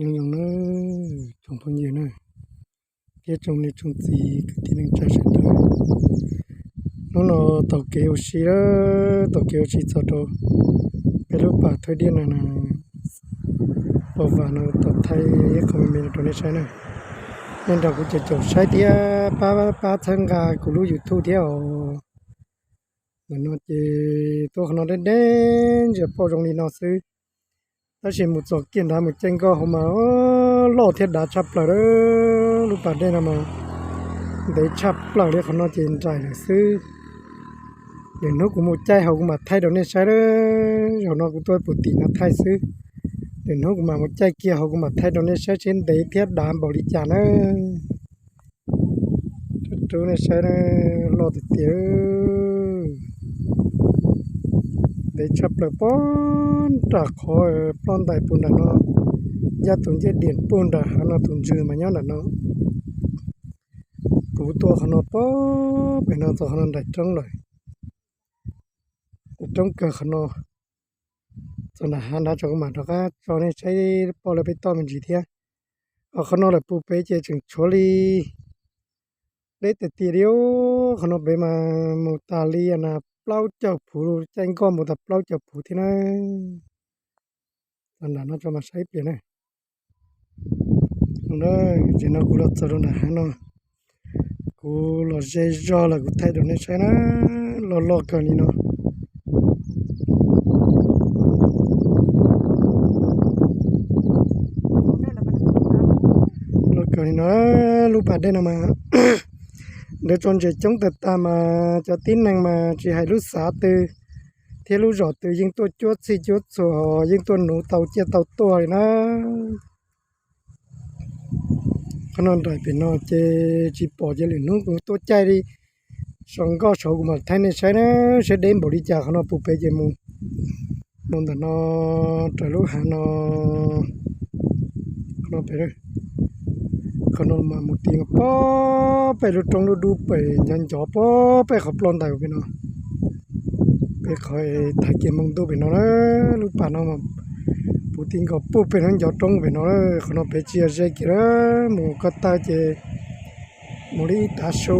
Nyob zoo nawb tsoom phooj ywg na, thiab tsoom niam tsoom txiv kwv tij neej tsa sawv daws. Hnub no taug kev ua si, taug kev ua si txog rau peb lub pas Thawj Diaj no, pas Vam no, tau thaij ib qho me me rau nej saib na. Nej nrog kuv caum caum saib thiab pab pab txhawb nqa kuv lub YouTube thiab os. Ntawm no ces tuaj qhov no deb deb ntsia pauj zoo li no xwb, tab sis mus txog kiag nrad mus caij nkoj hauv mas loj thiab dav tshaj plaws. Lub pas dej no mas ntev tshaj plaws li, qhov no ces nraim lawm xwb. Lwm hnub kuv mus caij hauv kuv mam thaij rau nej saib. Zaum no kuv tuaj puag tim no thaij xwb, lwm hnub kuv mam mus caij kiag hauv kuv mam thaij rau nej saib seb ntev thiab dav npaum li cas na. Rub nej saib, loj tiag tiag. Ntev tshaj plaws, puag nram qhov ploj ntais puag nram no, ncaj tus ncej diam puag nram hav no, tus ntswg mas nyob nram no. Kuv tuaj qhov no puag pem no txog qhov no nraim roob lawm, nraim roob kawg qhov no. Txog nram hav nrad tso kuv mam rov qab tso nej saib pauj lawv peb toj me ntsis thiab. Ho qhov no lawm puag pem ces tseem tshuav li deb tiag tiag li. Qhov no pem mas mus tas li na, plaub caug phuv, caij nkoj mus tas plaub caug phuv thiab na. Txog nram no tso mas saib ib pliag na. Tam no kuv los txog rau nram hav no, kuv los ze zog lawm kuv thaij rau nej saib na, loj loj kawg li no. Loj kawg li no, lub pas dej no mas ntawd tso ntses coob tag tag mas cov tib neeg mas tsis hais lub xav twg thiab lub zos twg yeej tuaj cuab txhij cuab txhua, yeej tuaj nuv tau ciaj tau tuag li na. Qhov no nraim pem no ces tsis pom ces lwm hnub kuv tuaj caij li saum nkoj saud kuv mam thaij nej saib na, saib deb npaum li cas. Qhov no puag pem ces mus ntawm no raws lub hav no, qhov no pem, qhov no mas mus ti pob pem lub roob dub dub pem ncov ncov pob pem qhov ploj ntais pem no. Pem qhov thaiv kiag moo ntuj pem no na, lub pas no mas puv ti nkaus puag pem no ncov roob pem no. Qhov no pem tsis yog ze kiag, mus ko taw ces mus li ib tav su.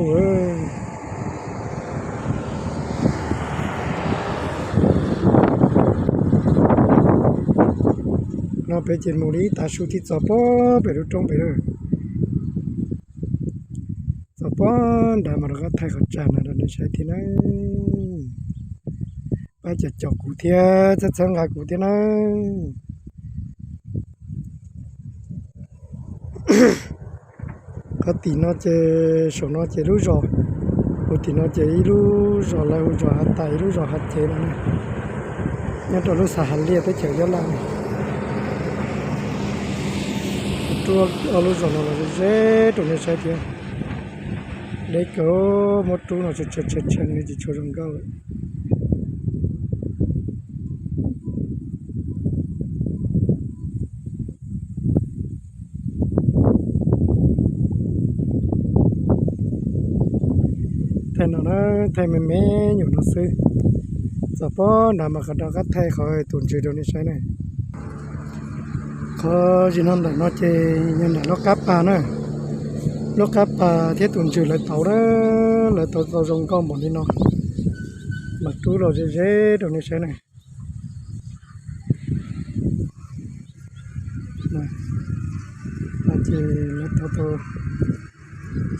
No pem ces mus li ib tav su thiaj txog pob pem lub roob pem lawm. Txog pob nrad mas rov qab thaij qhov tsag no rau nej saib thiab na. Pab caum caum kuv thiab txhawb txhawb nqa kuv thiab na. Qhov tim no ces saum no ces lub zos, puag tim no ces ib lub zos lawv hu zos Hav Tais, ib lub zos Hav Cev no na. Nyob rau lub xav Hav Liaj teb chaws Nyab Laj no. Rub ob lub zos no los ze ze rau nej saib thiab. Deb kawg, muab rub no tshee tshee tshee li tsis tshua zoo nkauj lawm. Thaij no na, thaij me me nyuam no xwb. Txog pob nrad mas qhov rov qab thaij qhov tus ntsws rau nej saib na. Qhov zim no ntawm no ces yog ntawm lub qab pas na, lub qab pas thiab tus ntsws lawv tauv na, lawv tauv tau zoo nkauj npaum li no, mas rub los ze ze rau nej saib na. No ces lawv tauv tau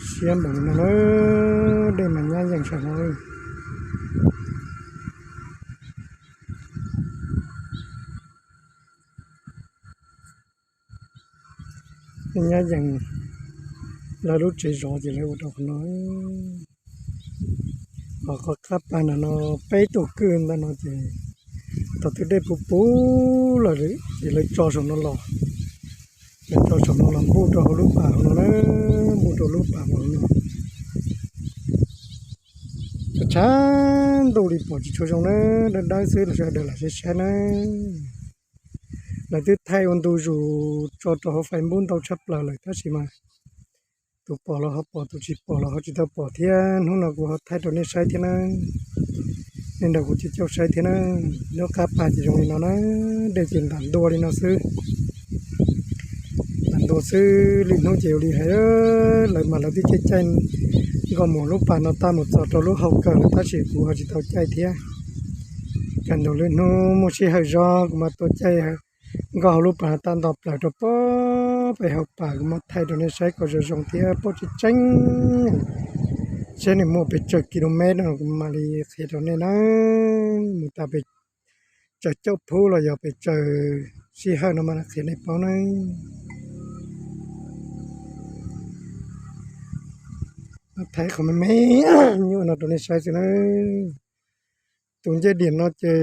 siab npaum li no na, dej mas nyab yees saum no. Nyab yees, lawv lub tsev zov ces lawv ua rau qhov no. Ho qhov qab pas ntawm no peb tug kwj ntawm no ces thaum twg dej puv puv lawm ces lawv tso saum no los, lawv tso saum no los npuj rau hauv lub pas hauv no na, npuj rau lub pas hauv no. Tshav tshav ntuj li pom tsis tshua zoo na, dawb dawb xwb los sawv daws lam saib saib na. Lawv twb thaij ua ntu zus tso rau hauv Facebook ntau tshaj plaws lawm tab sis mas tus pom los ho pom, tus tsis pom los ho tsis tau pom thiab. Hnub no kuv ho thaij rau nej saib thiab na, nej nrog kuv caum caum saib thiab na. Lub qab pas ces zoo li no na, dej ces ntam ntua li no xwb. Ua xwb lwm hnub ces ua li hais, lawv mas lawv twb caij caij nkoj mus lub pas no tag mus txog rau lub hau kawg lawm tab sis kuv ho tsis tau caij thiab. Kawg nkaus lwm hnub muaj sij hawm zog kuv mam tuaj caij nkoj hauv lub pas no tag nto plaws rau pem hauv pas kuv mam thaij rau nej saib kom zoo zoo thiab paub tseeb tseeb seb nws muaj pes tsawg ki lus mev no kuv mam li qhia rau nej na. Mus tas pes tsawg caum phuv los yog pes tsawg sij hawm no mam li qhia nej paub na. Thaij qhov me me nyuam no rau nej saib xwb na. Tus ncej diam no ces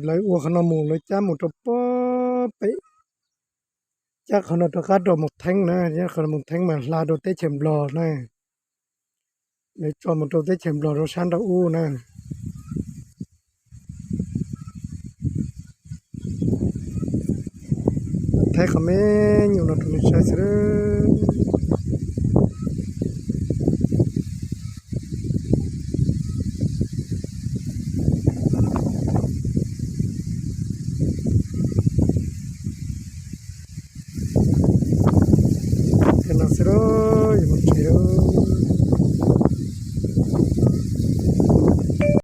lawv ua qhov no mus lawv cab mus rau pem, cab qhov no rov qab rau Moos Theeb na, qhov Moos Theeb mas hla rau teb chaws Nplog na. Lawv tso mus rau teb chaws Nplog rau sab nraud ub na. Thaij qhov me nyuam no rau nej saib xwb. Ces no xwb lauj, yuav mus tsev lauj.